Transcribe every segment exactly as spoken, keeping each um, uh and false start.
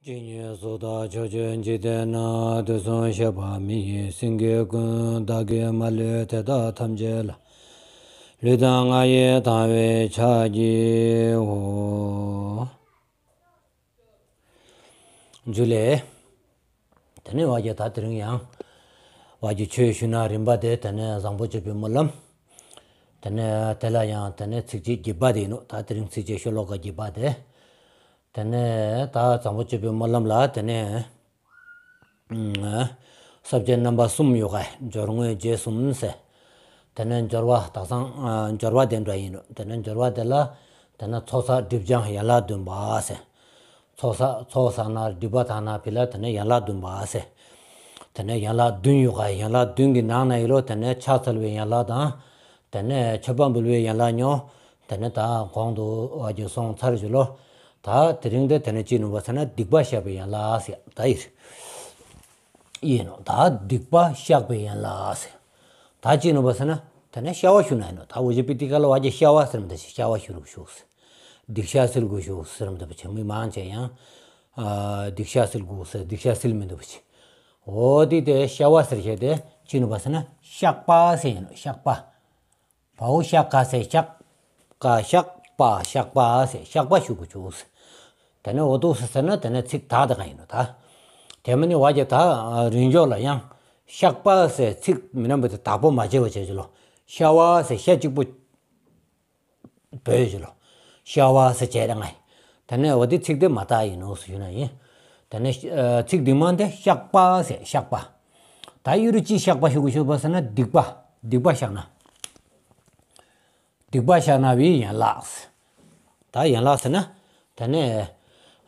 ཇི་སྙེད་སུ་དག་ཕྱོགས་བཅུའི་འཇིག་རྟེན་ན། དུས་གསུམ་གཤེགས་པ་མི་ཡི་སེང་གེ་ཀུན། བདག་གིས་མ་ལུས་དེ་དག་ཐམས་ཅད་ལ། ལུས་དང་ངག་ཡིད་དང་བས་ཕྱག་བགྱིའོ། ཇུ་ལེ། དེ་ནས་བ་གི་ད་དེ་རིང་ཡང་བ་གི་ཆོས་ཞུ་ན་རིམ་པ་དེ་དེ་ནས་བཟང་པོ་སྤྱོད་པའི་སྨོན་ལམ། དེ་ནས་དེ་ལ་ཡང་དེ་ནས་ཚིགས་བཅད་བརྒྱད་པ་དེ་ཡིན་ནོ། ད་དེ་རིང་ཚིགས་བཅད་ཤོ་ལོ་ཀ་བརྒྱད་པ་དེ། དེ་ནས་ད་བཟང་པོ་སྤྱོད་པའི་སྨོན་ལམ་ལ་དེ་ནས་ས་བཅད་རྣམ་པ་གསུམ་ཡོད་ག། སྦྱོར་དངོས་རྗེས་གསུམ་ཟེར། དེ་ནས་སྦྱོར་བ་དག་སང་སྦྱོར་བ་དེ་འདྲ་ཡིན་ནོ། དེ་ནས་སྦྱོར་བ་དེ་ལ་དེ་ནས་ཚོགས་བསགས་སྒྲིབ་སྦྱང་ཡན་ལག་བདུན་པ་ཟེར། ཚོགས་བསགས་ཚོགས་བསགས་ན་སྒྲིབ་པ་དག་ན་ཕི་ལ་དེ་ནས་ཡན་ལག་བདུན་པ་ཟེར། དེ་ནས་ཡན་ལག་བདུན་ཡོད་ག། ཡན་ལག་བདུན་གྱི་ནང་ན་ཡིན་ལོ། དེ་ནས་ཕྱག་འཚལ་བའི་ཡན་ལག་དང་། དེ་ནས་མཆོད་པ་འབུལ་བའི་ཡན་ལག་ཉོ། དེ་ནས་ད་གོང་དུ་བ་གི་སོང་ཚར་ཞུ་ལོ། ད་དེ་རིང་དེ་དེ་ནས་ཅི་ནུ་བ་ཟེར་ན་སྡིག་པ་བཤགས་པའི་ཡན་ལག་ཟེར་ད་ཡིན། ཡིན་ནོ། ད་སྡིག་པ་བཤགས་པའི་ཡན་ལག་ཟེར། ད་ཅི་ནུ་བ་ཟེར་ན་དེ་ནས་བཤགས་པ་ཞུ་ན་ཡིན་ནོ། ད་འུ་ཅག་པི་ཏི་ཀ་ལ་བ་གི་བཤགས་པ་ཟེར་མི་འདུག་བཤགས་པ་ཞུ་རུག་ཞུག་ཟེར། སྡིག་བཤགས་སེལ་དགོས་ཞུག་ཟེར་མི་འདུག་བ་ཅིག་མི་མང་ཆེ་ཡང་། ཨ་སྡིག་བཤགས་སེལ་དགོས་ཟེར། སྡིག་བཤགས་སེལ་མི་འདུག་བ་ཅིག་འོ་དེ་དེ་བཤགས་པ་ཟེར་བཤད་དེ་ཅི་ནུ་བ་ཟེར་ན་བཤགས་པ་ཟེར་ཡིན་ནོ། བཤགས་པ། བའོ་བཤགས་ག་ཟེར་བཤགས། ག་བཤགས་པ་བཤགས་པ་ཟེར་བཤགས་པ་ཞུ་དགོས་ཞུག་ཟེར། དེ་ནས་འོ་དོ་ཟེར་ཟེར་ན་དེ་ནས་ཚིག་དག་དེ་ག་ཡིན་ནོ་ད། དེ་མིན་ནི་བ་གི་ད་རིང་འཇོག་ལ་ཡང་བཤགས་པ་ཟེར་ཚིག་མི་རྣམ་པ་དེ་དག་པོ་མ་བྱས་པ་བྱས་ཅི་ལོ། བཤགས་པ་ཟེར་ཤ་གཅིག་པོ་བོད་ཞུ་ལོ། བཤགས་པ་ཟེར་བྱས་ར་ང་ཡིན། དེ་ནས་འོ་དེ་ཚིག་དེ་མ་དག་ཡིན་ནོ་ཟེར་ཞུ་ན་ཡིན། དེ་ནས་ཚིག་འདི་མ་དེ་བཤགས་པ་ཟེར་བཤགས་པ། ད་ཡུ་རུ་ཅི་བཤགས་པ་ཞུ་དགོས་ཞུ་བ་ཟེར་ན་སྡིག་པ། སྡིག་པ་བཤགས་ན། སྡིག་པ་བཤགས་ན་བའི་ཡན་ལག་ཟེར། ད་ཡན་ལག་ཟེར་ན་དེ་ནས་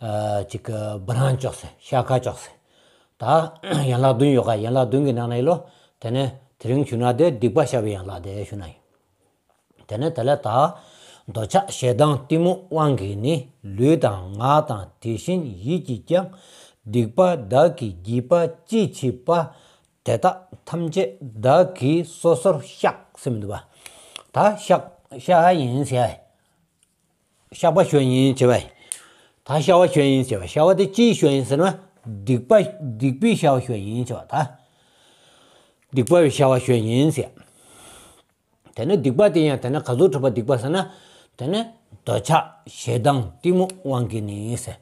ཨ་ཅིག་བ་རང་ཅོག་ཟེར་བཤགས་ཁ་ཅོག་ཟེར། ད་ཡན་ལག་བདུན་ཡོད་ག། ཡན་ལག་བདུན་གྱི་ནང་ན་ཡིན་ལོ། དེ་ནས་དེ་རིང་ཞུ་ན་དེ་སྡིག་པ་བཤགས་པའི་ཡན་ལག་དེ་ཞུ་ན་ཡིན། དེ་ནས་དེ་ལས་ད་འདོད་ཆགས་ཞེ་སྡང་གཏི་མུག་དབང་གིས་ནི། ལུས་དང་ངག་དང་དེ་བཞིན་ཡིད་ཀྱིས་ཀྱང་། སྡིག་པ་བདག་གིས་བགྱིས་པ་ཅི་མཆིས་པ། དེ་དག་ཐམས་ཅད་བདག་གིས་སོ་སོར་བཤགས་ཟེར་མི་འདུག་བ། ད་བཤགས་བཤགས་ཡིན་ཟེར། བཤགས་པ་ཞུ་ཡིན་ཟེར་བ། ད་བཤགས་པ་ཞུ་ཡིན་ཟེར་བ། བཤགས་པ་དེ་ཅིའི་ཞུ་ཡིན་ཟེར་ན། སྡིག་པ་སྡིག་པའི་བཤགས་པ་ཞུ་ཡིན་ཟེར་བ་ད། སྡིག་པའི་བཤགས་པ་ཞུ་ཡིན་ཟེར། དེ་ནས་སྡིག་པ་དེ་ཡང་དེ་ནས་ག་ཟུག་གྲུབ་པ་སྡིག་པ་ཟེར་ན། དེ་ནས་འདོད་ཆགས་ཞེ་སྡང་གཏི་མུག་དབང་གིས་ནི་ཟེར།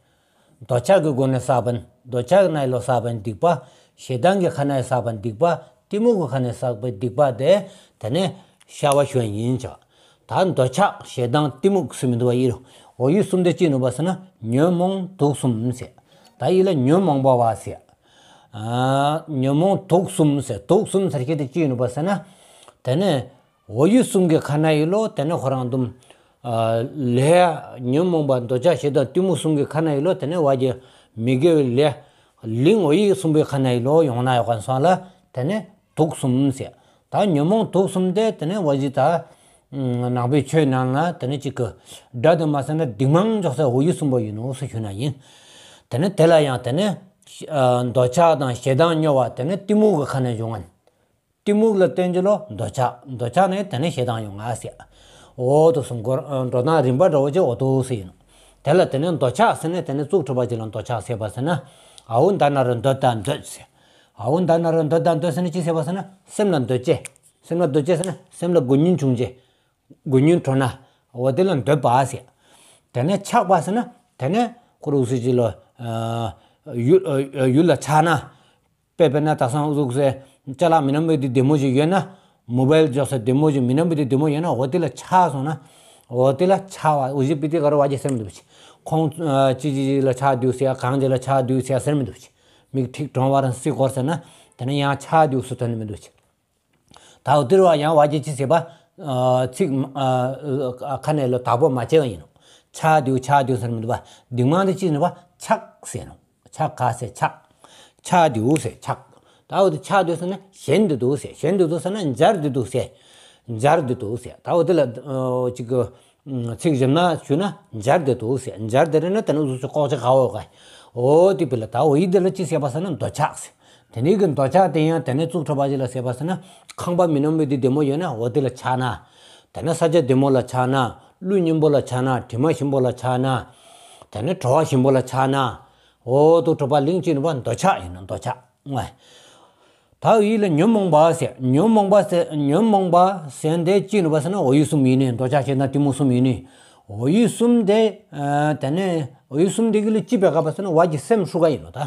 འདོད་ཆགས་ཀྱི་སྒོ་ནས་བསགས་པ་ནི་འདོད་ཆགས་ནང་ལོགས་བསགས་པ་ནི་སྡིག་པ། ཞེ་སྡང་གི་ཁ་ནས་བསགས་པ་ནི་སྡིག་པ། གཏི་མུག་གི་ཁ་ནས་བསགས་པའི་སྡིག་པ་དེ་དེ་ནས་བཤགས་པ་ཞུ་ཡིན་ཟེར། ད་འདོད་ཆགས་ཞེ་སྡང་གཏི་མུག་ཟེར་མི་འདུག་བ་ཡིན་ལོ། འོ་ཡི་གསུམ་དེ་ཅི་ནུ་བ་ཟེར་ན་ཉོན་མོངས་དུག་གསུམ་ཟེར། ད་ཡི་ལ་ཉོན་མོངས་པ་བ་ཟེར། ཨ་ཉོན་མོངས་དུག་གསུམ་ཟེར། དུག་གསུམ་ཟེར་ཁྱེད་དེ་ཅི་ནུ་བ་ཟེར་ན། དེ་ནས་འོ་ཡི་གསུམ་གྱི་ཁ་ན་ཡི་ལོ། དེ་ནས་ཁོ་རང་དུམ་ཨ་ལས་ཉོན་མོངས་པ་འདོད་ཆགས་ཞེ་སྡང་གཏི་མུག་གསུམ་གྱི་ཁ་ན་ཡི་ལོ། དེ་ནས་བ་གི་མི་དགེ་བའི་ལས་ལིང་འོ་ཡི་གསུམ་པའི་ཁ་ན་ཡི་ལོ་ཡོང་ན་ཡོག་ག་སོང་ལ། དེ་ནས་དུག་གསུམ་ཟེར། ད་ཉོན་མོངས་དུག་གསུམ་དེ་དེ་ནས་བ་གི་ད་ནང་པའི་ཆོས་ནང་ན་དེ་ནས་ཅིག་གི་དགྲ་དེ་མ་ཟེར་ན་སྡིག་མང་འཇོག་ས་འོ་ཡི་གསུམ་པོ་ཡིན་ནོ་ཟེར་ཞུ་ན་ཡིན། དེ་ནས་དེ་ལ་ཡང་དེ་ནས་ཨ་འདོད་ཆགས་དང་ཞེ་སྡང་སྨྱོ་བ་དེ་ནས་གཏི་མུག་གི་ཁ་ནས་འབྱུང་ངན། གཏི་མུག་ལ་བརྟེན་གྱི་ལོ་འདོད་ཆགས། འདོད་ཆགས་ནས་དེ་ནས་ཞེ་སྡང་ཡོང་ང་ཟེར། འོ་དོ་གསུམ་འགོར་འགྲོ་སྟངས་རིམ་པ་འདྲ་བོ་ཅིག་འོ་དོ་ཟེར་ཡིན་ནོ། དེ་ལ་དེ་ནས་འདོད་ཆགས་ཟེར་ནས་དེ་ནས་གཙུག་གྲུབ་པ་ཅིག་ལ་འདོད་ཆགས་ཟེར་བ་ཟེར་ན། ཨའུ་མདའ་ན་རོ་འདོད་དང་འདོད་ཟེར། ཨའུ་མདའ་ན་རོ་འདོད་དང་འདོད་ཟེར་ན་ཅི་ཟེར་བ་ཟེར་ན་སེམས་ལ་འདོད་ཅེས། སེམས་ལ་འདོད་ཅེས་ཟེར་ན་སེམས་ལ་དགུ་ཉིན་བྱུང་ཅེས། དགུ་ཉིན་གྲོལ་ན་འོ་དེ་ལ་འདོད་པ་ཟེར། དེ་ནས་ཆགས་པ་ཟེར་ན་དེ་ནས་ཁོ་རུ་སུ་ཅིག་ལ་ཨ་ཡུལ་ཨ་ཡུལ་ལ་ཆགས་ན། དཔེ་དཔེར་ན་དེང་སང་འུ་ཟུག་སེ་ཅ་ལག་མི་སྣང་བའི་དེ་བདེ་མོ་ཞིག་ཡོད་ན། མོ་བཱའིལ་འཇོག་སེ་བདེ་མོ་ཞིག་མི་སྣང་བའི་དེ་བདེ་མོ་ཡོད་ན་འོ་དེ་ལ་ཆགས་སོང་ན། འོ་དེ་ལ་ཆགས་པ་འུ་ཅག་པི་ཏི་ག་རུ་བ་ཅིག་ཟེར་མི་འདུག་ཅིག་ཁོང་ཨ་ཅི་ཅི་ཅི་ལ་ཆགས་འདུག་ཟེར་གང་ཅི་ལ་ཆགས་འདུག་ཟེར་ཟེར་མི་འདུག་ཅིག་མིག་ཁྲིག་གྲོང་བ་རང་སྲིད་སྐོར་ཟེར་ན་དེ་ནས་ཡང་ཆགས་འདུག་སུ་དོན་མི་འདུག་ཅིག་ད་འོ་དེ་རུ་བ་ཡང་བ་ཅིག་ཅི་ཟེར་བ། ཨ་ཚིག་ཨ་ཁ་ནས་ལོ་དག་པོ་མ་བྱས་པ་ཡིན་ནོ། ཆགས་འདུག་ཆགས་འདུག་ཟེར་མི་འདུག་བ། སྡིག་མང་དེ་ཅི་ནི་བ་ཆགས་ཟེར་ནོ། ཆགས་ག་ཟེར་ཆགས། ཆགས་འདུག་ཟེར་ཆགས། ད་འོ་དེ་ཆགས་འདུག་ཟེར་ན་ཞེན་འདུག་ཟེར། ཞེན་འདུག་ཟེར་ན་འཇར་འདུག་ཟེར། འཇར་འདུག་ཟེར། ད་འོ་དེ་ལ་ཨ་ཅིག་གི་ཚིག་གཞན་ན་ཞུ་ན་འཇར་དེ་འདུག་ཟེར། འཇར་དེ་རེད་ན་དེ་ནི་འུ་ཟུག་ཅིག་ལྐོག་ཅིག་ག་འོ་ག་འོ་དེ་བི་ལ་ད་འོ་ཡི་དེ་ལ་ཅི་ཟེར་བ་ཟེར་ན་འདོད་ཆགས་ཟེར། དེ་ནི་གི་འདོད་ཆགས་དེ་ཡང་དེ་ནི་གཙུག་གྲུབ་པ་ཅིག་ལ་ཟེར་བ་ཟེར་ན་ཁང་པ་མི་སྣང་བའི་དེ་བདེ་མོ་ཡོད་ན་འོ་དེ་ལ་ཆགས་ན། དེ་ནི་ས་ཆ་བདེ་མོ་ལ་ཆགས་ན། ཀླུ་སྙིང་པོ་ལ་ཆགས་ན། དྲི་མ་ཞིམ་པོ་ལ་ཆགས་ན། དེ་ནི་བྲོ་བ་ཞིམ་པོ་ལ་ཆགས་ན། འོ་དོ་གྲུབ་པ་གླིང་ཅི་ནུ་བ་འདོད་ཆགས་ཡིན་ནོ། འདོད་ཆགས་ངོ་། ད་འོ་ཡི་ལ་ཉོན་མོངས་པ་ཟེར། ཉོན་མོངས་པ་ཟེར། ཉོན་མོངས་པ་ཟེར་དེ་ཅི་ནུ་བ་ཟེར་ན་འོ་ཡི་གསུམ་ཡིན་ནོ། འདོད་ཆགས་ཞེ་སྡང་གཏི་མུག་གསུམ་ཡིན་ནོ། འོ་ཡི་གསུམ་དེ་ཨ་དེ་ནས་འོ་ཡི་གསུམ་དེ་གི་ལུ་ཅི་བས་ག་བ་ཟེར་ན་བ་གི་སེམས་ཧྲུག་ག་ཡིན་ནོ། ད་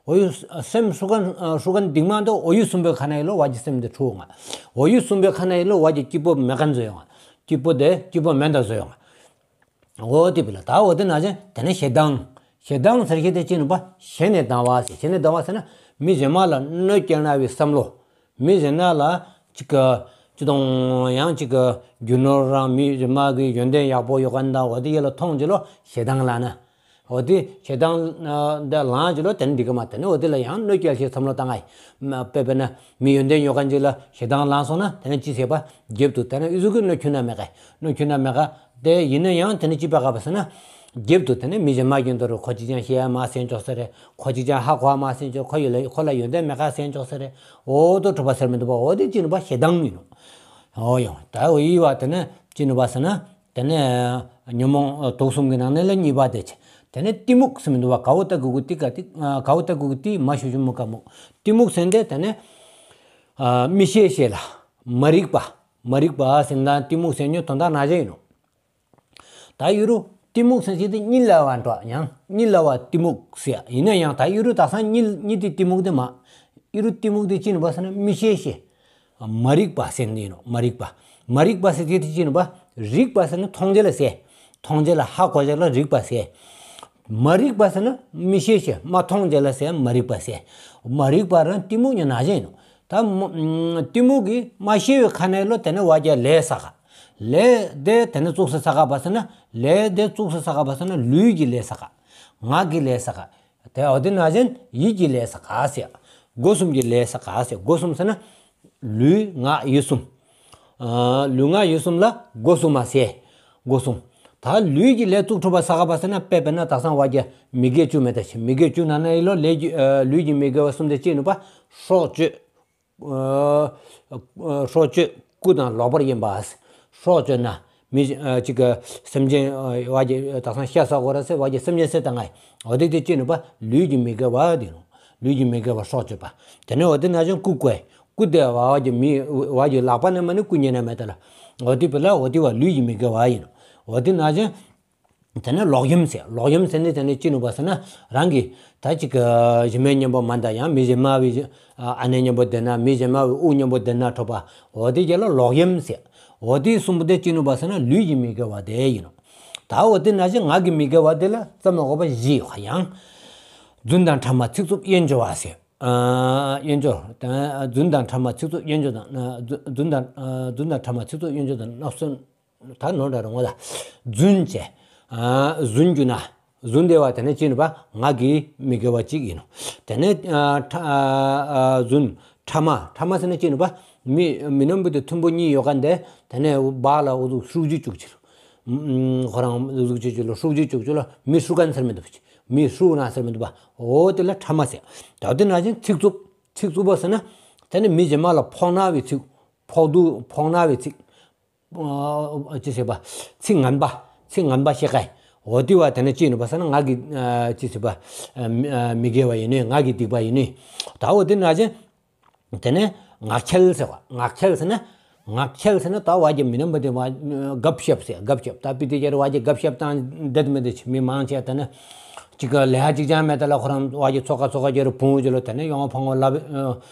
འོ་ཡི་སེམས་ཧྲུག་ག་ཧྲུག་ག་འདི་མ་གཏོགས་འོ་ཡི་གསུམ་པའི་ཁ་ན་ཡི་ལོ་བ་གི་སེམས་དེ་ཧྲུག་ཡོང་ང་། འོ་ཡི་གསུམ་པའི་ཁ་ན་ཡི་ལོ་བ་གི་སྐྱིད་པོ་མེད་མཁན་བཟོ་ཡོང་ང་། སྐྱིད་པོ་དེ་སྐྱིད་པོ་མེད་མཁན་བཟོ་ཡོང་ང་། འོ་དེ་བས་ལ་ད་འོ་དེ་ན་ཅན་དེ་ནས་ཞེ་སྡང་། ཞེ་སྡང་ཟེར་མཁན་དེ་ཅི་ནུ་བ་ཞེ་ནས་སྡང་བ་ཟེར། ཞེ་ནས་སྡང་བ་ཟེར་ན་མི་གཞན་མ་ལ་གནོད་སྐྱེལ་ན་བའི་བསམ་བློ། མི་གཞན་མ་ལ་ཅིག་ག་ཅི་དང་ཡང་ཅིག་ག་རྒྱུ་ནོར་རང་མི་གཞན་མ་གི་ཡོན་ཏན་ཡག་པོ་ཡོད་མཁན་དང་འོ་དེ་ཡ་ལ་མཐོང་ཅི་ལོ་ཞེ་སྡང་ལ་ན། འོ་དེ་ཞེ་སྡང་དེ་ལང་ཅི་ལོ་དེ་ནི་འདི་ག་མ་དེ་ནི་འོ་དེ་ལ་ཡང་གནོད་སྐྱེལ་ཞེས་བསམ་བློ་བཏང་ང་། དཔེ་དཔེར་ན་མི་ཡོན་ཏན་ཡོད་མཁན་ཅིག་ལ་ཞེ་སྡང་ལང་སོང་ན་དེ་ནི་ཅི་ཟེར་བ། རྒྱབ་ཏུ་དེ་ནི་ཨི་ཟུག་གི་གནོད་སྐྱེལ་ན་མེད་ག། གནོད་སྐྱེལ་ན་མེད་ག། དེ་ཡིན་ན་ཡང་དེ་ནི་ཅི་བས་ག་བ་ཟེར་ན། རྒྱབ་ཏུ་དེ་ནི་མི་གཞན་མ་གི་དོན་དུ་ཁོ་ཅིག་ཀྱང་ཤེས་ཡ་མ་ཟེར་ཅོག་ཟེར་རེ། ཁོ་ཅིག་ཀྱང་ཧ་གོ་བ་མ་ཟེར་ཅོག་ཁོ་ཡོད་ལ་ཁོ་ལ་ཡོན་ཏན་མེད་ག་ཟེར་ཅོག་ཟེར་རེ། འོ་དོ་གྲུབ་པ་ཟེར་མི་འདུག་པ། འོ་དེ་ཅི་ནུ་བ་ཞེ་སྡང་ཡིན་ནོ། འོ་ཡོང་ད་འོ་ཡི་བ་དེ་ནི་ཅི་ནུ་བ་ཟེར་ན། དེ་ནས་ཉོན་མོངས་དུག་གསུམ་གྱི་ནང་ནས་ལ་གཉིས་པ་དེ་ཆེ། དེ་ནས་གཏི་མུག་ཟེར་མི་འདུག་པ། ག་འོ་ཏ་གུ་གུ་ཏི་ག་ཏི། ག་འོ་ཏ་གུ་གུ་ཏི་མ་ཞུ་ཞུ་མུ་ཀ་མུག། གཏི་མུག་ཟེར་དེ་དེ་ནས་མི་ཤེས་ཤེས་ལ་མ་རིག་པ། མ་རིག་པ་ཟེར་ན་གཏི་མུག་ཟེར་ཉོ་དོན་དག་ན་ཅན་ཡིན་ནོ། ད་ཡུ་རུ་གཏི་མུག་ཟེར་ཅིག་དེ་གཉིད་ལ་བ་འགྲོ་ཡང་གཉིད་ལ་བ་གཏི་མུག་ཟེར་ཡིན་ན་ཡང་ད་ཡུ་རུ་དག་ས་གཉིད་གཉིད་དེ་གཏི་མུག་དེ་མ། ཡུ་རུ་གཏི་མུག་དེ་ཅི་ནུ་བ་ཟེར་ན་མི་ཤེས་ཤེས། མ་རིག་པ་ཟེར་ནི་ཡིན་ནོ། མ་རིག་པ། མ་རིག་པ་ཟེར་དེ་དེ་ཅི་ནུ་བ། རིག་པ་ཟེར་ན་མཐོང་རྒྱ་ལ་ཟེར། མཐོང་རྒྱ་ལ་ཧ་གོ་རྒྱ་ལ་རིག་པ་ཟེར། མ་རིག་པ་ཟེར་ན་མི་ཤེས་ཤེས་མ་མཐོང་རྒྱ་ལ་ཟེར་མ་རིག་པ་ཟེར། མ་རིག་པ་རང་གཏི་མུག་ཉིད་ན་ཅན་ཡིན་ནོ། ད་མ་གཏི་མུག་གི་མ་ཤེས་པའི་ཁ་ནས་ལོ་དེ་ནས་བ་རྒྱ་ལས་བསགས་ག། ལས་དེ་དེ་ནས་བཙུགས་སེ་བསགས་ག་བ་ཟེར་ན་ལས་དེ་བཙུགས་སེ་བསགས་ག་བ་ཟེར་ན་ལུས་ཀྱི་ལས་བསགས་ག། ངག་གི་ལས་བསགས་ག། དེ་འོ་དེ་ན་ཅན་ཡིད་ཀྱི་ལས་བསགས་ག་ཟེར། སྒོ་གསུམ་གྱི་ལས་བསགས་ག་ཟེར། སྒོ་གསུམ་ཟེར་ན། ལུས་ངག་ཡིད་གསུམ། ཨ་ལུས་ངག་ཡིད་གསུམ་ལ་སྒོ་གསུམ་མ་ཟེར། སྒོ་གསུམ། ད་ལུས་ཀྱི་ལས་བཙུགས་ཐུབ་པ་བསགས་ག་བ་ཟེར་ན་དཔེ་དཔེར་ན་དག་ས་བ་རྒྱ་མི་དགེ་བཅུ་མེད་ད་ཆེ། མི་དགེ་བཅུ་ན་ན་ཡི་ལོ་ལས་ཀྱི་ཨ་ལུས་ཀྱི་མི་དགེ་བ་གསུམ་དེ་ཅི་ནུ་བ། སྲོག་གཅོད། ཨ་སྲོག་གཅོད་རྐུ་དང་ལོག་པར་གཡེམ་པ། སྲོག་གཅོད་ན་མི་ཨ་ཅིག་གི་སེམས་ཅན་ཨ་བ་རྒྱ་དག་ས་ཤ་ཟ་དགོས་ར་ཟེར་བ་རྒྱ་སེམས་ཅན་བསད་བཏང་ང་། འོ་དེ་དེ་ཅི་ནུ་བ་ལུས་ཀྱི་མི་དགེ་བ་དེ་ནོ། ལུས་ཀྱི་མི་དགེ་བ་སྲོག་གཅོད་པ། དེ་ནས་འོ་དེ་ན་ཅན་རྐུ་རྐུ་རྐུ་དེ་བ་རྒྱ་མི་བ་རྒྱ་ལག་པ་ནས་མ་ནི་རྐུ་ཉེ་ན་མེད་ད་ལ། འོ་དེ་བས་ལ་འོ་དེ་བ་ལུས་ཀྱི་མི་དགེ་བ་ཡིན་ནོ། འོ་དེ་ན་ཅན། དེ་ནས་ལོག་གཡེམ་ཟེར། ལོག་གཡེམ་ཟེར་ནི་དེ་ནས་ཅི་ནུ་བ་ཟེར་ན་རང་གི་ད་ཅིག་གཞི་མེད་མཉམ་པོ་མ་འདའ་ཡང་མི་གཞན་མ་བའི་ཨ་ནེ་མཉམ་པོ་བསྡད་ན་མི་གཞན་མ་བའི་དབུགས་མཉམ་པོ་བསྡད་ན་ཁྲོ་བ། འོ་དེ་རྒྱ་ལ་ལོག་གཡེམ་ཟེར། འོ་དེ་གསུམ་པོ་དེ་ཅི་ནུ་བ་ཟེར་ན་ལུས་ཀྱི་མི་དགེ་བ་དེ་ཡིན་ནོ། ད་འོ་དེ་ན་ཅན་ངག་གི་མི་དགེ་བ་དེ་ལ་ཙམ་མ་གོ་བ་བཞི་ཡོད་ཡང་། རྫུན་དང་ཕྲ་མ་ཚིག་རྩུབ་གཡེན་སྐྱོར་བ་ཟེར། ཨ་གཡེན་སྐྱོར་དང་རྫུན་དང་ཕྲ་མ་ཚིག་རྩུབ་གཡེན་སྐྱོར་དང་ཨ་རྫུན་རྫུན་དང་ཨ་རྫུན་དང་ཕྲ་མ་ཚིག་རྩུབ་གཡེན་སྐྱོར་དང་བརྣབ་སེམས། ད་ནོར་འདྲ་རུང་བ་ལ། རྫུན་བྱས། ཨ་རྫུན་རྒྱུ་ན། རྫུན་དེ་བ་དེ་ནས་ཅི་ནུ་བ་ངག་གི་མི་དགེ་བ་གཅིག་ཡིན་ནོ། དེ་ནས་ཨ་ཕྲ་ཨ་ཨ་རྫུན་ཕྲ་མ་ཕྲ་མ་ཟེར་ན་ཅི་ནུ་བ། མི་མི་རྣམ་པ་དེ་མཐུན་པོ་གཉིས་ཡོད་མཁན་དེ་དེ་ནས་བ་ལ་འུ་ཚུགས་ཧྲུག་གཅིག་བཅུག་ཅི་ལོ། ཨུམ་ཁོ་རང་འུ་ཚུགས་གཅིག་ཅི་ལོ་ཧྲུག་གཅིག་བཅུག་ཅི་ལོ་མི་ཧྲུག་མཁན་ཟེར་མི་འདུག་པ་ཅི། མི་ཧྲུག་ན་ཟེར་མི་འདུག་པ། འོ་དེ་ལ་ཕྲ་མ་ཟེར། ད་དེ་ན་ཅན་ཚིག་རྩུབ། ཚིག་རྩུབ་པོ་ཟེར་ན། དེ་ནི་མི་གཞན་མ་ལ་ཕོག་ན་བའི་ཚིག་ཕོག་ཐུག་ཕོག་ན་བའི་ཚིག་ཨ་ཅི་ཟེར་བ། ཚིག་ངན་པ། ཚིག་ངན་པ་བཤད་ཀ་ཡི། འོ་དེ་བ་དེ་ནི་ཅི་ནུ་བ་ཟེར་ན་ངག་གི་ཨ་ཅི་ཟེར་བ། ཨ་མི་ཨ་མི་དགེ་བ་ཡིན་ནི་ངག་གི་སྡིག་པ་ཡིན་ནི། ད་འོ་དེ་ན་ཅན། དེ་ནས་ངག་འཁྱལ་ཟེར་བ། ངག་འཁྱལ་ཟེར་ན། ངག་འཁྱལ་ཟེར་ན་ད་བ་རྒྱ་མི་རྣམ་པ་དེ་བ་གབ་ཤབ་ཟེར་གབ་ཤབ་ད་པི་ཏི་རྒྱ་རུ་བ་རྒྱ་གབ་ཤབ་བཏང་བསྡད་མི་དེ་མི་མང་ཆེ་དེ་ནི། ཅིག་ག་ལས་ཅིག་ཅང་མེད་ད་ལ་ཁོ་རང་བ་རྒྱ་ཚོགས་ཁ་ཚོགས་ཁ་རྒྱ་རུ་བུང་ཅི་ལོ་དེ་ནས་ཡོང་བ་ཕང་བ་ལབ།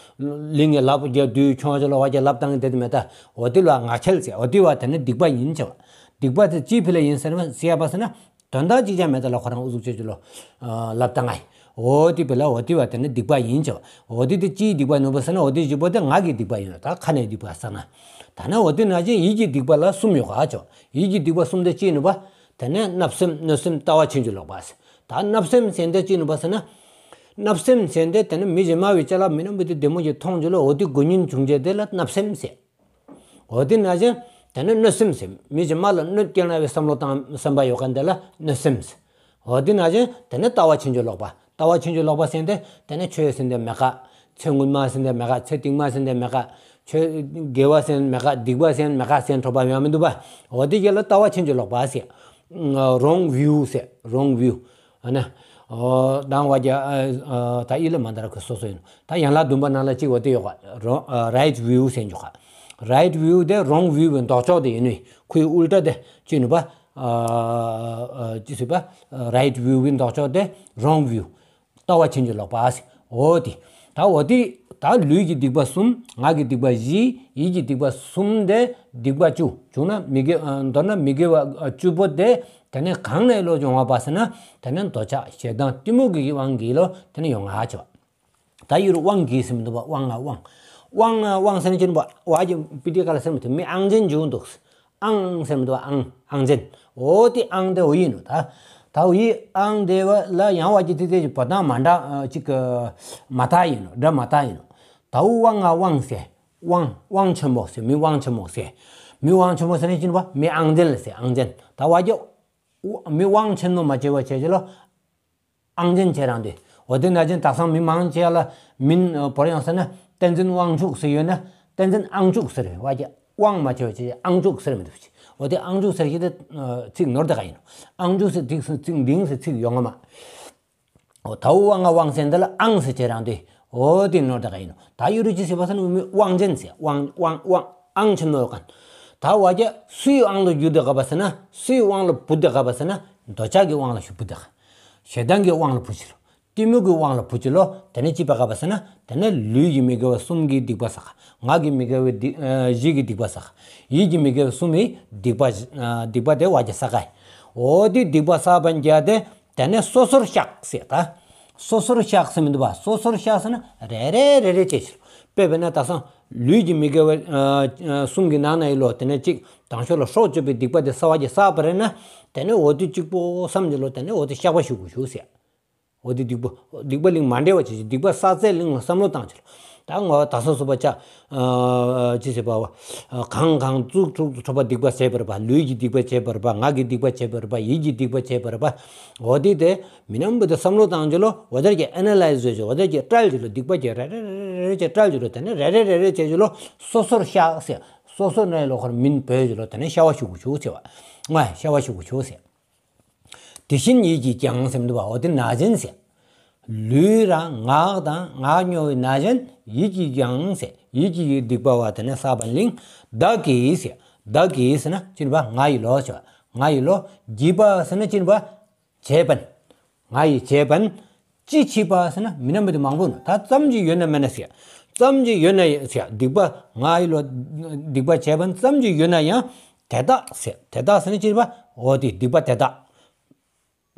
གླིང་གི་ལབ་རྒྱ་དུས་ཁྱོང་ཅི་ལོ་བ་རྒྱ་ལབ་བཏང་བསྡད་མེད་ད། འོ་དེ་ལ་ངག་འཁྱལ་ཟེར། འོ་དེ་བ་དེ་ནི་སྡིག་པ་ཡིན་ཆེ་བ། སྡིག་པ་དེ་ཅི་ཕི་ལ་ཡིན་ཟེར་ན་ཟེར་བ་ཟེར་ན། དོན་དག་ཅིག་ཀྱང་མེད་ད་ལ་ཁོ་རང་ཨུ་ཚུགས་ཆེ་ཆུ་ལོ། ལབ་བཏང་ང་། འོ་དེ་བས་ལ་འོ་དེ་བ་དེ་ནི་སྡིག་པ་ཡིན་ཆེ་བ། འོ་དེ་དེ་ཅིའི་སྡིག་པ་ནོ་བ་ཟེར་ན་འོ་དེ་བཞི་པོ་དེ་ངག་གི་སྡིག་པ་ཡིན་ནོ། ད་ཁ་ནས་སྡིག་པ་བསགས་ན། ད་ན་འོ་དེ་ན་ཅིག་ཡིད་ཀྱི་སྡིག་པ་ལ་གསུམ་ཡོད་ག་ཆོ། ཡིད་ཀྱི་སྡིག་པ་གསུམ་དེ་ཅི་ནོ་བ། དེ་ནས་བརྣབ་སེམས་གནོད་སེམས་ལྟ་བ་ཕྱིན་ཅི་ལོག་པ་ཟེར། ད་བརྣབ་སེམས་ཟེར་དེ་ཅི་ནོ་བ་ཟེར་ན། བརྣབ་སེམས་ཟེར་དེ་དེ་ནི་མི་གཞན་མ་བའི་ཅ་ལག་མི་རྣམས་པོ་དེ་བདེ་མོ་ཅིག་མཐོང་ཆུ་ལོ། འོ་དེ་དགོས་ཉེན་བྱུང་ཆེ་དེ་ལ་བརྣབ་སེམས་ཟེར། འོ་དེ་ན་ཅིག་དེ་ནི་གནོད་སེམས་ཟེར། མི་གཞན་མ་ལ་གནོད་སྐྱེལ་ན་བའི་བསམ་བློ་དང་བསམ་པ་ཡོད་མཁན་དེ་ལ་གནོད་སེམས་ཟེར། འོ་དེ་ན་ཅིག་དེ་ནི་ལྟ་བ་ཕྱིན་ཅི་ལོག་པ། ལྟ་བ་ཕྱིན་ཅི་ལོག་པ་ཟེར་དེ་དེ་ནི་ཆོས་ཟེར་དེ་མེད་ག། ཚེ་སྔོན་མ་ཟེར་དེ་མེད་ག། ཚེ་རྟིང་མ་ཟེར་དེ་མེད་ག། ཆོས་དགེ་བ་ཟེར་མེད་ག། སྡིག་པ་ཟེར་མེད་ག་ཟེར་འཕྲོ་བ་ཡང་མི་འདུག་པ། འོ་དེ་ག་ལ་ལྟ་བ་ཕྱིན་ཅི་ལོག་པ་ཟེར། རོང་བིའུ་ཟེར། རོང་བིའུ། ཨ་ན། ཨོ་དང་བ་རྒྱ་ཨ་ཨ་ད་ཡི་ལ་མ་འདར་ཁ་སོ་སོ་ཡིན་ནོ། ད་ཡན་ལག་བདུན་པ་ནང་ལ་གཅིག་བ་དེ་ཡོད་ག་རོ་ཨ་རའིཊ་ཝིའུ་ཟེར་འཇུག་ག་རའིཊ་ཝིའུ་དེ་རོང་ཝིའུ་བའི་ལྡོག་ཕྱོགས་དེ་ཡིན་ནོ། ཁོའི་ཨུལ་ཊ་དེ་ཅི་ནུ་བ་ཨ་ཨ་ཅི་ཟེར་བ་རའིཊ་ཝིའུ་བའི་ལྡོག་ཕྱོགས་དེ་རོང་ཝིའུ། ལྟ་བ་ཕྱིན་ཅི་ལོག་པ་ཟེར། འོ་དེ། ད་འོ་དེ་ད་ལུས་ཀྱི་སྡིག་པ་གསུམ། ངག་གི་སྡིག་པ་བཞི། ཡིད་ཀྱི་སྡིག་པ་གསུམ་དེ་སྡིག་པ་བཅུ། བྱུང་ན་མི་དགེ་ཨ་མདོར་ན་མི་དགེ་བ་ཨ་བཅུ་པོ་དེ་དེ་ནས་གང་ནས་ལོག་འབྱུང་བ་པ་ཟེར་ན། དེ་ནས་འདོད་ཆགས་ཞེ་སྡང་གཏི་མུག་གི་དབང་གིས་ལོ་དེ་ནས་ཡོང་ང་ཆོག་ད་ཡུལ་དབང་གིས་ཟེར་མི་འདུག་པ། དབང་ང་དབང་། དབང་ང་དབང་ཟེར་ན་ཅི་ནུ་བ་བ་གི་པི་ཏི་ཀ་ལ་ཟེར་མི་འདུག་མི་ཨང་ཅན་འཇུག་འདུག་ཨང་ཟེར་མི་འདུག་པ། ཨང་ཨང་ཅན། འོ་དེ་ཨང་དེ་འོ་ཡིན་ནོ། ད་ད་འོ་ཡི་ཨང་དེ་བ་ལ་ཡང་བ་གི་ཏི་ཏི་གི་བ་དང་མ་འདྲ་ཨ་ཅིག་གི་མ་དག་ཡིན་ནོ། འདྲ་མ་དག་ཡིན་ནོ། ད་འོ་དབང་ང་དབང་ཟེར། དབང་དབང་ཆེན་མོ་ཟེར། མི་དབང་ཆེན་མོ་ཟེར། མི་དབང་ཆེན་མོ་ཟེར་ན་ཅི་ནུ་བ་མི་ཨང་ཅན་ལ་ཟེར། ཨང་ཅན། ད་བ་གི་མི་དབང་ཆེན་མོ་མ་བྱས་པ་བྱས་ཅི་ལོ། ཨང་ཅན་བྱེད་རང་དེ། འོ་དེ་ནང་བཞིན་དག་སང་མི་མང་ཆེ་བ་ལ་མིང་ཨ་བོར་ཡོང་ཟེར་ན་བསྟན་འཛིན་དབང་ཕྱུག་ཟེར་ཡོད་ན་བསྟན་འཛིན་ཨང་ཕྱུག་ཟེར་བ་གི་དབང་མ་བྱས་པ་བྱས་ཨང་ཕྱུག་ཟེར་མི་འདུག་ཅི། འོ་དེ་ཨང་ཕྱུག་ཟེར་གྱི་དེ་ཨ་ཚིག་ནོར་དེ་ག་ཡིན་ནོ། ཨང་ཕྱུག་ཟེར་ཚིག་ཚིག་འདིང་ཟེར་ཚིག་ཡོང་ང་མ། འོ་ད་འོ་དབང་ང་དབང་ཟེར་འདི་ལ་ཨང་ཟེར་བྱེད་རང་དེ། འོ་དེ་ནོར་དེ་ག་ཡིན་ནོ། ད་ཡུ་རུ་ཅི་ཟེར་བ་ཟེར་ན་མི་དབང་ཅན་ཟེར། དབང་དབང་དབང་ཨང་ཆེན་མོ་ཡོད་མཁན། ད་བ་གི་སུའི་དབང་ལ་གྱུར་དེ་ག་བ་ཟེར་ན། སུའི་དབང་ལ་བུད་དེ་ག་བ་ཟེར་ན། འདོད་ཆགས་ཀྱི་དབང་ལ་ཞུགས་བུད་དེ་ག་ཞེ་སྡང་གི་དབང་ལ་བུད་ཅི་ལོ། གཏི་མུག་གི་དབང་ལ་བུད་ཅི་ལོ། དེ་ནས་ཅི་བ་ག་བ་ཟེར་ན། དེ་ནས་ལུས་ཀྱི་མི་དགེ་བ་གསུམ་གྱི་སྡིག་པ་བསགས། ངག་གི་མི་དགེ་བའི་སྡིག་ཨ་བཞི་གི་སྡིག་པ་བསགས། ཡིད་ཀྱི་མི་དགེ་བ་གསུམ་གྱི་སྡིག་པ་ཨ་སྡིག་པ་དེ་བ་གི་བསགས་ཀ་ཡི། འོ་དེ་སྡིག་པ་བསགས་པ་འགྱ་དེ། དེ་ནས་སོ་སོར་བཤགས་ཟེར་ད། སོ་སོར་བཤགས་ཟེར་མི་འདུག་པ། སོ་སོར་བཤགས་ཟེར་ན་རེ་རེ་རེ་རེ་བྱས་ཅི་ལོ། དཔེ་བྱས་ན་དག་སང་ལུས་ཀྱི་མི་དགེ་བ་ཨ་ཨ་གསུམ་གྱི་ནང་ན་ཡི་ལོ། དེ་ནས་གཅིག་དང་ཤོས་ལ་སྲོག་གཅོད་པའི་སྡིག་པ་དེ་བསགས་པ་གི་བསགས་པ་རེད་ན། དེ་ནས་འོ་དེ་གཅིག་པོ་བསམ་ཅི་ལོ། དེ་ནས་འོ་དེ་བཤགས་པ་ཞུ་དགོས་ཞུ་ཟེར། འོ་དེ་སྡིག་པ་སྡིག་པ་གླིང་མ་འདྲེས་པ་བྱས་ཅི། སྡིག་པ་བསགས་ཚད་གླིང་ལ་བསམ་བློ་བཏང་ཅི་ལོ། ད་ངོ་བོ་དག་ས་སོ་པ་ཆ་ཨ་ཅི་ཟེར་བ་བ་ཨ་གང་གང་གཙུག་གྲུབ་ཐོབ་པ་སྡིག་པ་བྱས་པར་པ། ལུས་ཀྱི་སྡིག་པ་བྱས་པར་པ། ངག་གི་སྡིག་པ་བྱས་པར་པ། ཡིད་ཀྱི་སྡིག་པ་བྱས་པར་པ། འོ་དེ་དེ་མི་ནམ་བུ་དེ་བསམ་བློ་བཏང་ཅི་ལོ། འོ་དེར་གྱི་ཨེ་ན་ལའིཛ་བཟོས་ཅི། འོ་དེར་གྱི་བཀྲལ་ཅི་ལོ། སྡིག་པ་གྱི་རེ་རེ་རེ་རེ་བྱས་བཀྲལ་ཅི་ལོ། དེ་ནས་རེ་རེ་རེ་རེ་བྱས་ཅི་ལོ། སོ་སོར་བཤགས་ཟེར། སོ་སོ་ནས་ལོ་ཁར་མིན་བོས་ཅི་ལོ། དེ་ནས་བཤགས་པ་ཞུ་དགོས་ཞུ་ཟེར་བ། ང་བཤགས་པ་ཞུ་དགོས་ཞུ་ཟེར། དེ་བཞིན་ཡིད་ཀྱིས་ཀྱང་ཟེར་མི་འདུག་པ། འོ་དེ་ནང་བཞིན་ཟེར། ལུས་རང་ངག་དང་ངག་ཉོ་བའི་ནང་བཞིན་ཡིད་ཀྱིས་ཀྱང་ཟེར། ཡིད་ཀྱི་སྡིག་པ་བ་དེ་ནས་བསགས་པ་གླིང་། བདག་གིས་ཟེར། བདག་གིས་ཟེར་ན་ཅི་ནུ་བ་ང་ཡི་ལོ་ཟེར་བ། ང་ཡི་ལོ། གིས་པ་ཟེར་ན་ཅི་ནུ་བ། བྱས་པ་ཡིན། ང་ཡི་བྱས་པ་ཡིན། ཅི་མཆིས་པ་ཟེར་ན་མི་ནམ་བུ་དེ་མང་པོ་ནོ། ད་ཙམ་ཅིག་ཡོད་ན་མེད་ན་ཟེར། ཙམ་ཅིག་ཡོད་ན་ཟེར། སྡིག་པ་ང་ཡི་ལོ། སྡིག་པ་བྱས་པ་ཡིན། ཙམ་ཅིག་ཡོད་ན་ཡང་དེ་དག་ཟེར། དེ་དག་ཟེར་ན་ཅི་ནུ་བ། འོ་དེ་སྡིག་པ་དེ་དག་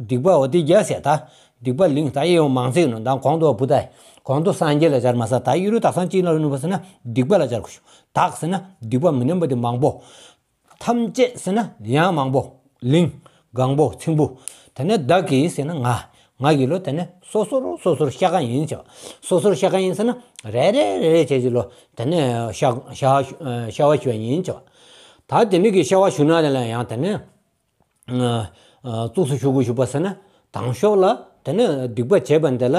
སྡིག་པ་འོ་དེ་རྒྱ་ཟེར་ད། སྡིག་པ་གླིང་ད་ཡེ་ཡོང་མང་ཚིག་ནོ། ད་གོང་དུ་བ་བུ་ད། གོང་དུ་སངས་རྒྱས་ལ་སྦྱར་མ་ས། ད་ཡུ་རུ་དག་སང་ཅི་ལ་ནུ་བ་ཟེར་ན་སྡིག་པ་ལ་སྦྱར་དགོས་ཞུ། དག་ཟེར་ན་སྡིག་པ་མི་ནམ་བུ་དེ་མང་པོ། ཐམས་ཅད་ཟེར་ན་ཡང་མང་པོ། གླིང་། གང་པོ། ཚིག་འབུ། དེ་ནས་བདག་གིས་ཟེར་ན་ང་། ང་གིས་ལོ་དེ་ནས་སོ་སོར་སོ་སོར་བཤགས་ཀ་ཡིན་ཟེར་བ། སོ་སོར་བཤགས་ཀ་ཡིན་ཟེར་ན་རེ་རེ་རེ་རེ་བྱས་ཅི་ལོ། དེ་ནས་བཤགས་བཤགས་བཤགས་པ་ཞུ་བ་ཡིན་ཟེར་བ། ད་དེ་ནས་གི་བཤགས་པ་ཞུ་ན་དེ་ལ་ཡང་དེ་ནས་ཨ་ཨ་གཙུགས་སུ་ཞུ་དགོས་ཞུ་བ་ཟེར་ན། དང་ཤོས་ལ་དེ་ནས་སྡིག་པ་བྱས་པ་འདི་ལ་